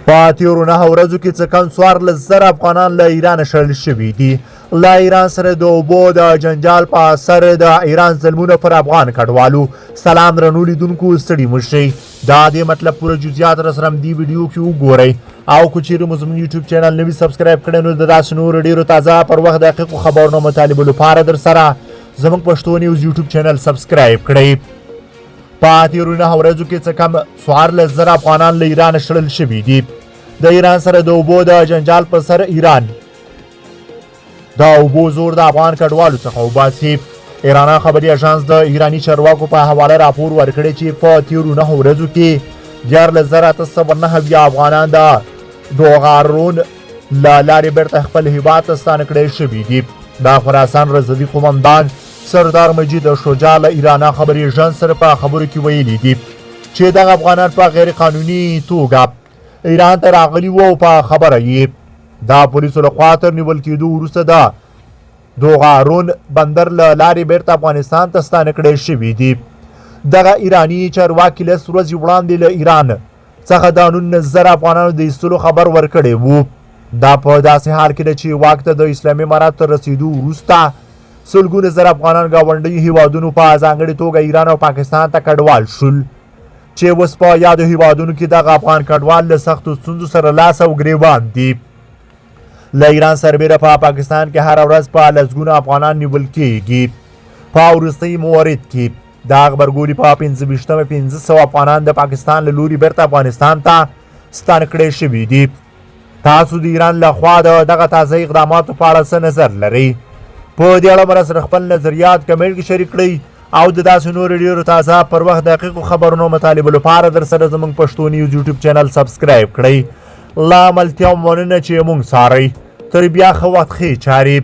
په تیرو 9 ورځو کې څه کم 14,000 افغانان له ایرانه شړل شوي دي. له ایران سره د اوبو د جنجال په اثر د ایران ظلمونه پر افغان کډوالو. سلام درنو لیدونکو، ستړي مشئ. دا دې مطلب پوره جزئیات را سره دی ویډیو کې وګورئ او که چیرې مو زموږ یوټیوب چینل نوی subscribe کړئ، نو د داسې نورو ډیرو تازه، پر وخت، دقیقو خبرونو مطالبو لپاره در سره زموږ پښتو نیوز یوټیوب چینل subscribe کړئ. په تیرو 9 ورځو کې څه کم 14,000 افغانان له ایران شړل شوي دي. د ایران سره د اوبو د جنجال په سر ایران د اوبو زور د افغان کډوالو څخه وباسي. ایرانا خبري اژانس د ایراني چارواکو په حواله راپور ورکړی چې په تیرو 9 ورځو کې 13,879 افغانان د دوغارون له لارې بیرته خپل هیواد ته ستانه کړی شوي دي. د خراسان رضوي قومندان سردار مجید شجاع له ایرانا خبري اژانس سره په خبرو کې ویلي دي چې دغه افغانان په غیر قانوني توګه ایران ته راغلي وو او په خبره یې د پولیسو لخوا تر نیول کېدو وروسته د دوغارون بندر له لارې بیرته افغانستان ته ستانه کړی شوي دي. دغه ایراني چارواکي 10 ورځې وړاندې له ایران څخه د 19,000 افغانانو د ایستلو خبر ورکړی وو. دا په داسې حال کې ده چې واک ته د اسلامي امارت تر رسېدو وروسته سلګونه زره افغانان ګاونډیو هیوادونو، په ځانګړې توګه ایران او پاکستان ته کډوال شول، چې اوس په یادو هیوادونو کې دغه افغان کډوال له سختو ستونزو سره لاس او ګریوان دي. له ایران سربیره په پاکستان کې هره ورځ په لسګونو افغانان نیول کیږي. په وروستۍ مورد کې د غبرګولي په 25مه 500 افغانان د پاکستان له لوري بیرته افغانستان ته ستانه کړی شوي دي. تاسو د ایران له خوا د دغه تازه اقداماتو په اړه څه نظر لرئ؟ په دې اړه مو سره خپل نظریات کمنټ کې شریک کړئ او د داسې نورو ډیرو تازه، پر وخت، دقیقو خبرونو مطالبو لپاره در سره زموږ پښتو نیوز یوټیوب چینل subscribe کړئ. لا ملتیا، مننه چې موږ څارئ. تر بیا، ښه وخت، ښې چارې.